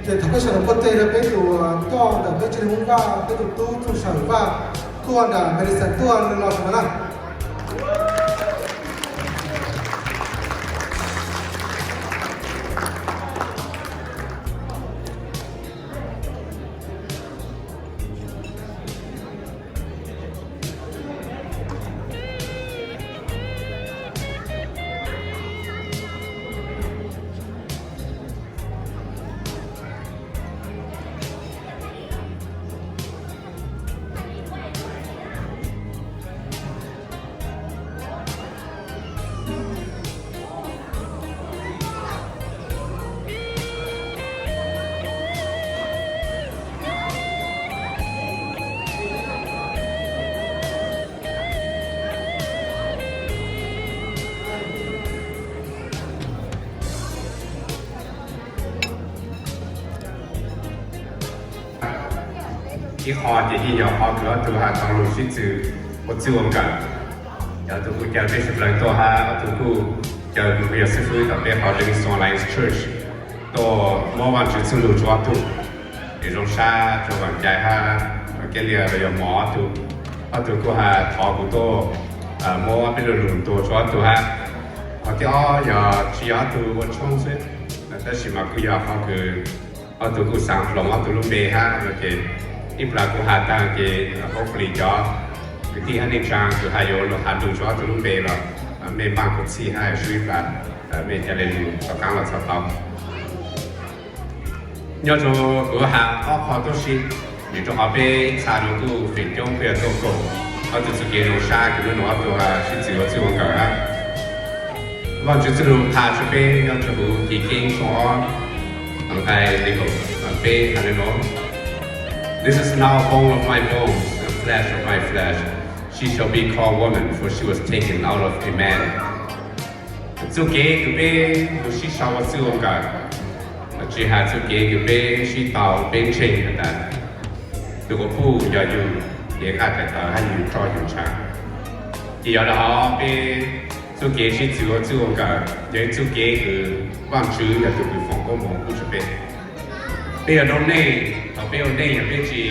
Ces thov peb sawv daws npuaj teg rau peb tus coj ntawm peb tsev neeg Hmoob Vaj, peb tus tub Txooj Sawm Vaj tuaj nram Madison tuaj, nws los tsev no na. Ib qho ces yeej yog qhov kws ob tug has tau lug sib txwv ua txwj ua nkawm. Cov tug kuj caw peb sawv daws tuaj hab ob tug kuj caw kws yog xib fwb tom peb qhov Livingstone Alliance Church tuaj muab Vaajtswv txujlug rua ob tug. Es zoo sab rua vaam cai hab kev lias los yog mov ob tug, ob tug kuj has thov kuv tuaj muab peb lo lug ntuas rua ob tug hab. Qhov thib ob yog tsi yog ob tug ua tshoob xwb, tab sis mas kuj yog qhov kws ob tug kuj xaav hloov ob tug lub npe hab no ces ib plag kuv has taag ces hopefully cov kwv tij hab neej tsaa kws has yuav lug has lug rua ob tug lub npe los mej npaaj kuv txhij hab sub ib plag mej ca le lug tom qaab los txhaj tau. Nyob rua kuv has ob qho tuab si, vim rua qhov peb ib txha nuav kuj feem coob peb yuav tuaj koom ob tug txuj kev zoo sab kws nub nua ob tug sib txwv ua txwj ua nkawm hab. Vaajtswv txujlug qha rua peb nyob rua huv Chiv Keeb tshooj ob, nqai peb has le nuav: This is now bone of my bones and flesh of my flesh. She shall be called woman, for she was taken out of a man. Txuj kev kws peb tug sib sau ua txwj ua nkawm, tsi has txuj kev kws peb sib tau peb ntseeg has tas tug quas puj yog yug, kev nqaj daim tawv hab yug roj yug ntshav. Ces yog le hov peb txuj kev sib txwv ua txwj ua nkawm yog ib txuj kev kws Vaajtswv yog tug kws foom koob moov pub rua peb. Peb yog noob neej, thaum peb ua neej yog peb tsi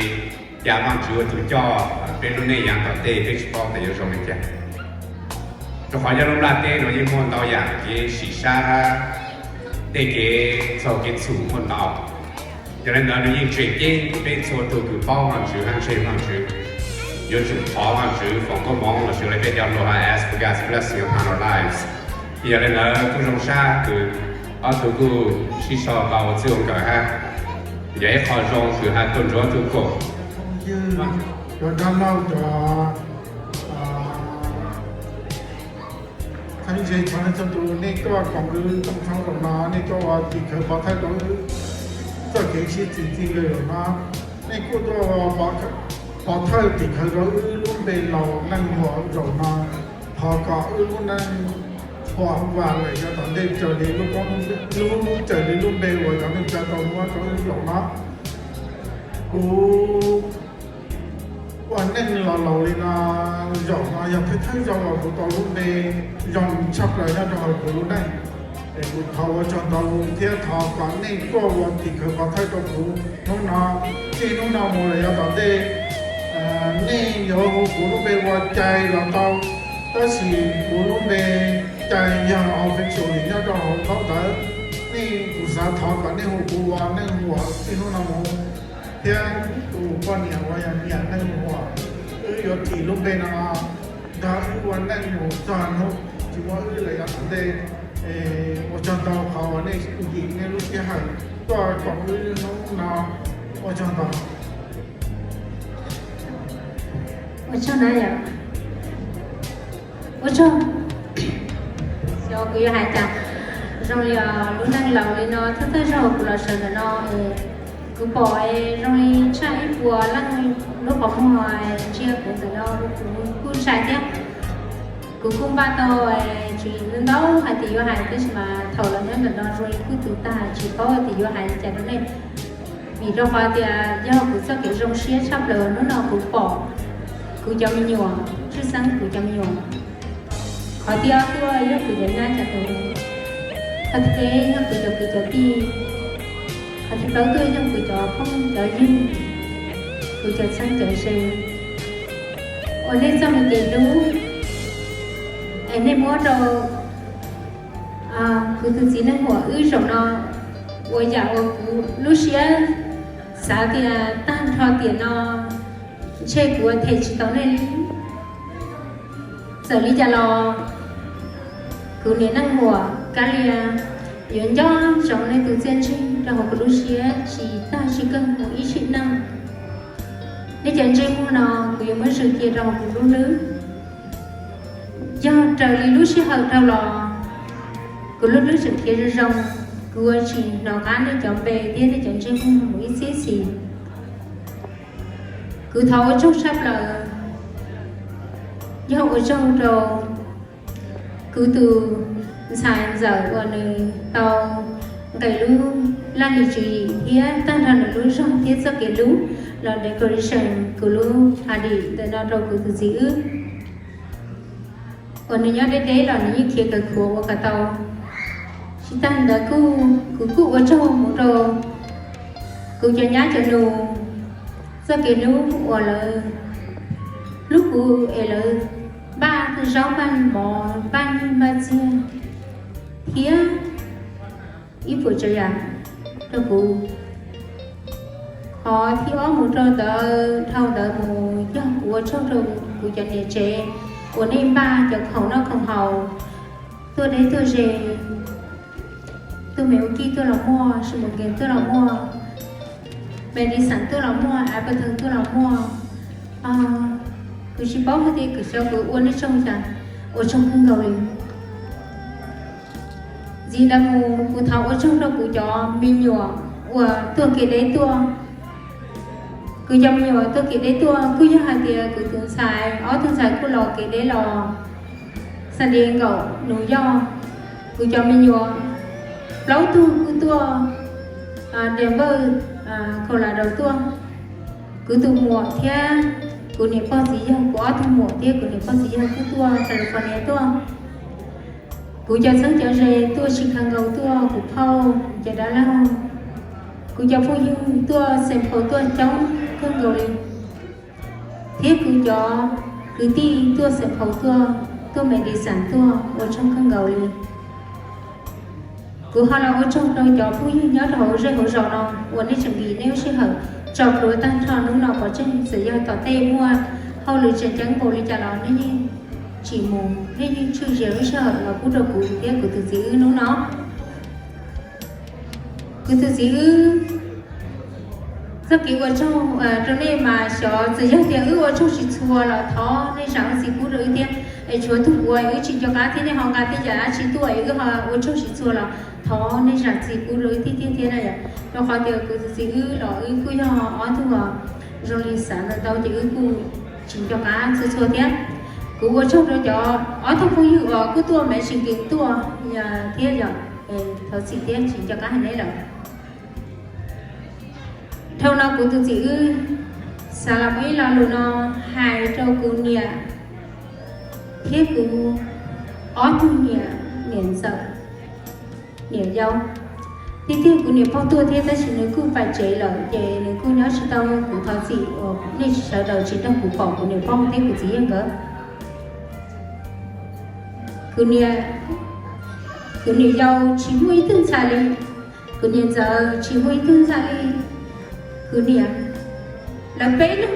ca Vaajtswv ua tug coj peb lub neej yaav tom ntej peb tsi paub tas yuav zoo le caag. Rua qhov nyob lub nplaj teb nuav yeej muaj ntau yaam kev sim sab hab tej kev txaug kev txhum muaj ntau. Yog le ntawd nws yeej tseem ceeb peb txhua tug kws paub Vaajtswv hab ntseeg Vaajtswv yuav tsum thov Vaajtswv foom koob moov los sis le peb cov lug has ask for God's blessing upon our lives. Yog le ntawd kuj zoo sab kws ob tug kuj sib sau tau ua txwj ua nkawm hab. Yog ib qho zoo kws has tuaj ntsuav tug koom. Cov dab laug cov txheeb ze qhov nej txhua tus nej tuaj koom wb rooj tshoob zaum no, nej tuaj ua tim khawv pov thawj rau wb txoj kev sib txwv txij nkawm zaum no. Nej kuj tuaj ua pov thawj tim khawv rau wb lub npe laus Neej Huam zaum no. Thov kom wb lub neej huam vam lawm yav tom ntej raws li lub koob, lub, raws li lub npe uas cov neeg tsa tau muab rau wb zaum no. Kuv ua neej los laus li no, zaum no yog thawj thawj zaug uas kuv tau lub npe zoo tshaj plaws nyob rau hauv kuv lub neej. Es kuv thov ua tsaug ntau thiab thov kom nej tuaj ua tim khawv pov thawj rau kuv hnub no. Txij hnub no mus lawm yav tom ntej, nej yuav hu kuv lub npe ua Cai los tau, tab sis kuv lub npe Cai yog official nyob rau hauv ntaub ntawv. Nej, kuv xav thov kom nej hu kuv ua Neej Huam txij hnub no mus, thiab tus poj niam uas yog niam Neej Huam, wb yuav tis lub npe no nrog wb ua neej mus txog hnub tsis muaj wb lawm yav tom ntej. Ua tsaug ntau qhov uas nej ntim nej lub sij hawm tuaj koom wb hnub no. Ua tsaug ntau. Ua tsaug na yom. Ua tsaug. Xyov kuv yuav hais cas, zoo li lub neej laus li no thawj thawj zaug kuv los sawv ntawm no, kuv pom zoo li tshaj ib puas leej lub qhov muag ntsia kuv ntawm no, kuv kuj ntshai thiab. Kuv kuj npaj tau tsis ntau hais tias yuav hais, tab sis mas thaum los nyob ntawm no zoo li kuj tu tag tsis paub hais tias yuav hais li cas rau nej. Vim rau qhov tias yog kuv txoj kev zoo siab tshaj plaws hnub no kuv pom kuv cov me nyuam, tshwj xeeb kuv cov me nyuam. Qhov thib ob tuaj yog kuv cov nyab cov tub, qhov thib peb yog kuv cov kwv cov tij. Thib plaub tuaj yog kuv cov phooj cov ywg, kuv cov txheeb cov ze uas nej txoj me kev hlub es nej muab rau kuv tus txiv neej huam wb zaum no ua yam uas kuv lub siab xav tias tag nrho tiam no ntshe kuv ua them tsis tau nej li. Txawm li cas los kuv niam neej huam Kab Lia yuav nco ntsoov nej tus txiaj ntsig rau hauv kuv lub siab tsis tag tsis kawg mus ib sim neej. Nej cov ntsej muag no kuv yuav muab zws cia rau hauv kuv lub hlwb. Yog raws li lub sij hawm dhau los kuv lub hlwb tseem khiav zoo zoo, kuv ua tsis hnov qab nej cov npe thiab nej cov ntsej muag mus ib txhiab xis. Kuv thov ua tsaug tshaj plaws, yog ua tsaug rau kuv tus ntxhais ntxawm uas nws tau nqis lub laj lim tswv yim thiab tag nrho nws lub zog thiab txoj kev hlub los decoration kuv lub party ntawm no rau kuv tus txiv wb. Uas nws nyob deb deb los nws yeej khiav kawg khuav ua kom tau. Tsis tag ntawd kuv kuj ua tsaug mus rau kuv cov nyab cov nus txoj kev hlub uas lawv hlub kuv es lawv npaj zaub npaj mov npaj nyiaj npaj txiag thiab ib puas tsav yam rau kuv. Qhov thib ob mus rau ntawd dhau ntawd mus yog kuv ua tsaug rau kuv cov niam tsev uas nej npaj cov khoom noj khoom haus tuaj deb tuaj ze, tuaj me ua kij tuaj los muaj, smoking tuaj los muaj, medicine tuaj los muaj, Appleton tuaj los muaj. Kuv tsis paub hais tias kuv xyov kuv ua nej tsaug cas, ua tsaug kawg nkaus li. Ntxiv ntawd mus kuv thov ua tsaug rau kuv cov me nyuam uas tuaj kev deb tuaj. Kuv cov me nyuam tuaj kev deb tuaj kuj yog hais tias kuv tus ntxhais, ob tug ntxhais kuj los kev deb los San Diego, New York. Kuv cov me nyuam plaub tug kuj tuaj Denver, Colorado tuaj. Kuv tus muam thiab kuv niam pog txiv yawg, kuv ob tug muam thiab kuv niam pog txiv yawg kuj tuaj California tuaj. Kuv cov txheeb cov ze tuaj Chicago tuaj, kuv phauj, kuv cov dab laug, kuv cov phooj ywg tuaj Saint Paul tuaj coob kawg nkaus li, thiab kuv cov kwv tij tuaj Saint Paul tuaj, tuaj Madison tuaj, ua tsaug kawg nkaus li. Kuv ho los ua tsaug rau cov phooj ywg nyob rau hauv zej hauv zos no uas nej tseem nkim nej lub sij hawm tso plhuav tag nrho hnub no pov tseg, txawm yog tom tej muaj hauj lwm tseem ceeb npaum li cas los nej yeej tsis mus, nej yeej tshwj sia lub sij hawm los pub rau kuv thiab kuv tus txiv wb hnub no. Kuv tus txiv wb, txoj kev ua tsaug rau nej mas xyov txawm yog tias wb ua tsaug tsis txhua los thov nej zam txim pub rau wb thiab. Es tshuav tug uas wb tsis nco qab thiab nej ho nqa tej yam dab tsi tuaj es wb ho ua tsaug tsis txhua los thov nej zam txim pub rau wb thiab thiab thiab na yom. Rau qhov tias kuv tus txiv wb los wb kuj yog ob tug zoo li xav ntau ntau ces wb kuj tsis nco qab txhua txhua thiab. Kuv ua tsaug rau cov ob tug phooj ywg uas kuj tuaj Michigan tuaj thiab yom. Thov txim thiab tsis nco qab hais neb lawm. Dhau no kuv tus txiv wb xav los muaj ib lo lus no hais rau kuv niam thiab kuv ob tug niam, niam ntxawm, niam yau. Tiag tiag kuv niam pog tuaj thiab tab sis nws kuj pais tsev lawm ces nws kuj nyob tsis tau, kuv thov txim uas nej sawv daws tsis nrog kuv pom kuv niam pog thiab kuv txiv yawg nkawd. Kuv niam, kuv niam yau tsis muaj ib tug ntxhais li, kuv niam ntxawm tsis muaj ib tug ntxhais li. Kuv niam, lawv peb leeg,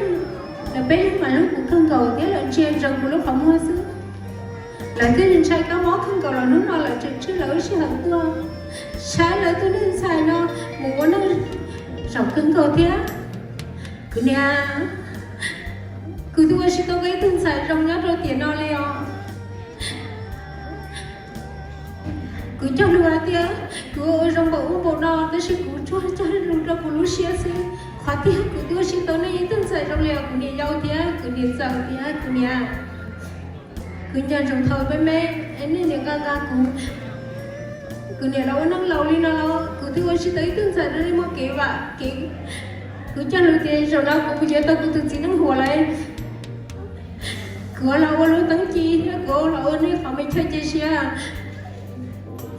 lawv peb leeg mas hlub kuv kawg nkaus thiab lawv ntsia ntsoov kuv lub qhov muag xwb. Lawv twb ntshai kab mob kawg nkaus los hnub no lawv tseem tswj lawv lub sij hawm tuaj saib lawv tus neeg ntxhais no mus ua neej zaum kawg nkaus thiab. Kuv niam, kuv twb ua tsis tau ib tug ntxhais zoo nyob rau tiam no li os. Kuv cog lus hais tias kuv ua zoo npaum ub npaum no tab sis kuv tsuas cog lus rau kuv lub siab xwb. Qhov tiag kuv twb ua tsis tau nej ib tug ntxhais zoo li os kuv niam yau thiab kuv niam ntxawm thiab kuv niam. Kuv nco ntsoov thaum me me, nej niam nqa nqa kuv, kuv niam los ua neej laus li no los kuv twb ua tsis tau ib tug ntxhais rau nej muaj kev vam kev. Kuv cog lus tias zaum no kuv mus yuav tau kuv tus txiv neej huam lawm, kuv los ua lub teeb ci thiab kuv los ua nej qhov me chaw cia siab.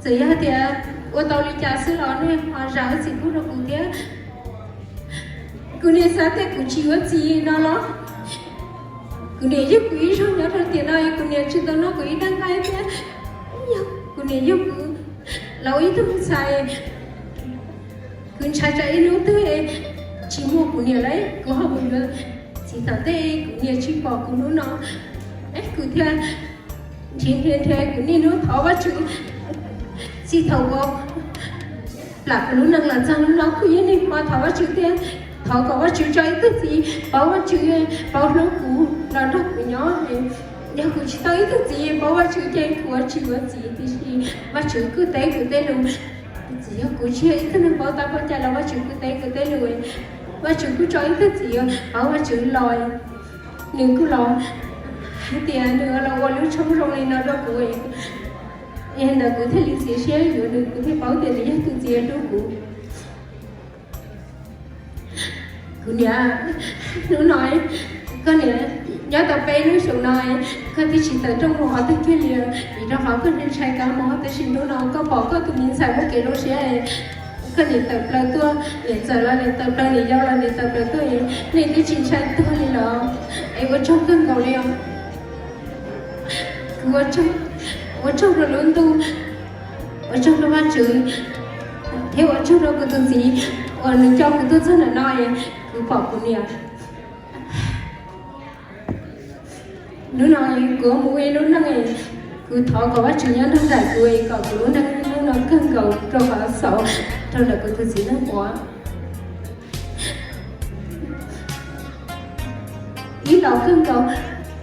Txawm yog tias ua tau li cas xwb los nej ho zam lub txim pub rau kuv thiab. Kuv niam xav tias kuv tsis yuav txiv no los, kuv niam yug kuv ib zaug nyob rau tiam no, kuv niam tsis tau noj kuv ib daig nqaij thiab. Kuv niam yug kuv los ua ib tug ntxhais, kuv ntshai tsam ib hnub twg tsis muaj kuv niam lawm kuv ho mus yuav txiv tom ntej kuv niam tsis pom kuv hnub no, es kuv thiaj nrhiav nrhiav nrhiav kuv niaj hnub thov Vajtswv. Txij thaum ub plam kuv lub neej los txog hnub no kuv yeej niaj hmo thov Vajtswv thiab, thov kom Vajtswv tso ib tug txiv paub Vajtswv, paub hlub kuv los nrog kuv nyob. Yog kuv tsis tau ib tug txiv paub Vajtswv ces kuv yuav tsis yuav txiv, tiam sis Vajtswv kuj teb kuv tej lus. Txawm yog kuv tsis yog ib tug neeg paub tab paub cai los Vajtswv kuj teb kuv tej lus. Vajtswv kuj tso ib tug txiv paub Vajtswv los, nws kuj los hais tias nws los ua lub tshoob zoo li no rau kuv, es ntawd kuv thiaj li txiav siab yuav nws, kuv thiaj paub tias nws yog tus txiv hlub kuv. Kuv niam, hnub no koj niam nyob tau peb lub xyoos no, koj twb tsis tawm rooj mus qhov twg kiag li, vim rau qhov koj ntshai kab mob, tab sis hnub no koj pom koj tus me ntxhais muaj kev zoo siab, koj niam tawm plaws tuaj, niam txawm los niam tawm plaws, niam yau los niam tawm plaws tuaj, nej twb tsis ntshai tuag li los, es ua tsaug kawg nkaus li os. Kuv ua tsaug rau lub ntuj, ua tsaug rau Vajtswv, thiab ua tsaug rau kuv tus txiv uas nws coj kuv tuaj txog ntawm no, kuv pom kuv niam. Hnub no kuv mus ua ib lub neej, kuv thov kom Vajtswv nyob nrog nraim kuv kom kuv lub neej hnub no kawg nkaus rau qhov xaus rau ntawm kuv tus txiv neej ua ib los kawg nkaus.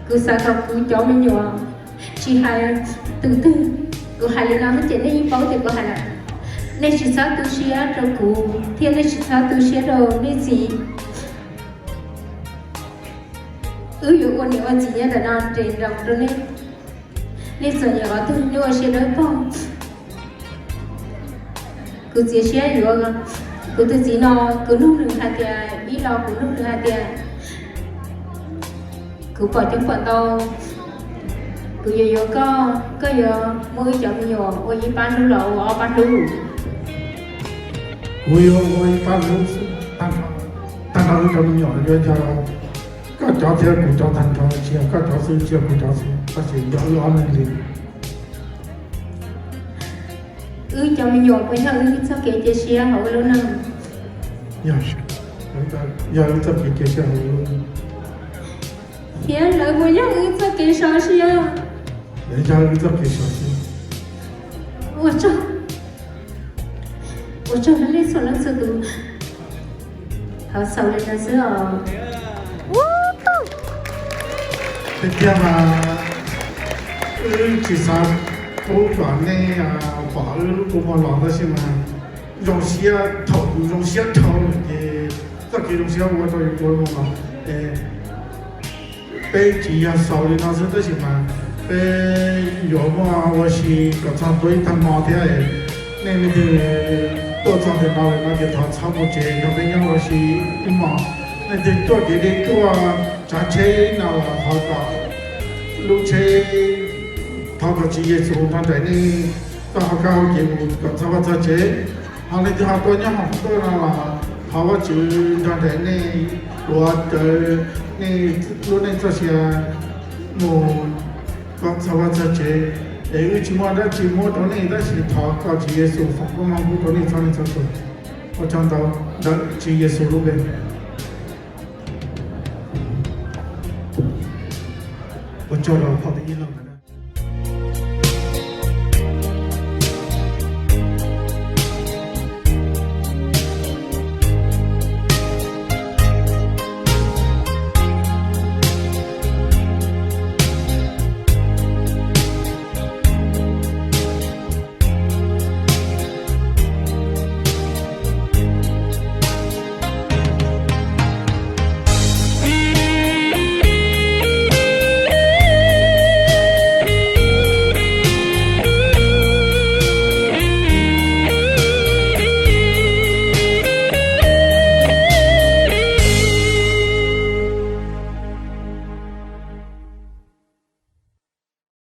Kuv xav kom kuv cov me nyuam, tsis hais tus twg, kuv hais li no ces nej yeej paub tias kuv hais lawm. Nej tsis txhob tu siab rau kuv thiab nej tsis txhob tu siab rau nej txiv. Wb yuav ua niam ua txiv nyob ntawm no nres nroos rau nej. Nej txom nyem qhov twg nej ua siab dawb paug. Kuv txiav siab yuav kuv tus txiv no, kuv nug nws hais tias, ib los kuv nug nws hais tias, kuv pom coob pom ntau, kuv yuav yuav koj, koj yuav muab wb cov me nyuam ua ib pab hlub los ua ob pab hlub? Kuv yuav ua ib pab hlub xwb, tag nrho wb cov me nyuam yuav yog koj cov thiab kuv cov tag nrho, tsis yog koj cov xwb, tsis yog kuv cov xwb, tab sis yog wb ob leeg li. Wb cov me nyuam puas yog wb txoj kev cia siab hauv wb lub neej? Yog wb txoj kev cia siab hauv wb lub neej. Thiab lawv puas yog wb txoj kev sov siab? Lawv yog wb txoj kev sov siab. Ua tsaug, ua tsaug rau nej txhua leej txhua tus. Thov xaus li no xwb os. Tiag tiag mas wb tsis xav pub kom nej pom wb lub kua muag los, tab sis mas zoo siab, thaum kuv zoo siab dhau lawm ces txoj kev zoo siab ua rau yus kua muag los. Peb tsis yog xaus li no xwb, tab sis mas peb yuav muaj ua si kom txog ntua ib tag hmo thiab. Nej leej twg tuaj txog ntawm no lawm no ces thov txhob mus tsev, nrog peb nyob ua si ib hmos. Leej twg tuaj kev deb tuaj tsav tsheb no los thov kom lub tsheb, thov kom Tswv Yexus nrog nraim nej txoj hauv kab hauv kev mus kom txog vaj txog tsev. Ho leej twg ho tuaj nyob hauv tuaj no los thov Vajtswv nrog nraim nej, tuav rawv nej lub neej txoj sia mus kom txog vaj txog tsev. Es wb tsis muaj dab tsi muab rau nej, tab sis thov kom Tswv Yexus foom koob hmoov pub rau nej txhua leej txhua tus. Ua tsaug ntau, ntawm Tswv Yexus lub npe. Ua tsaug rau phau Lis Ib Lauj.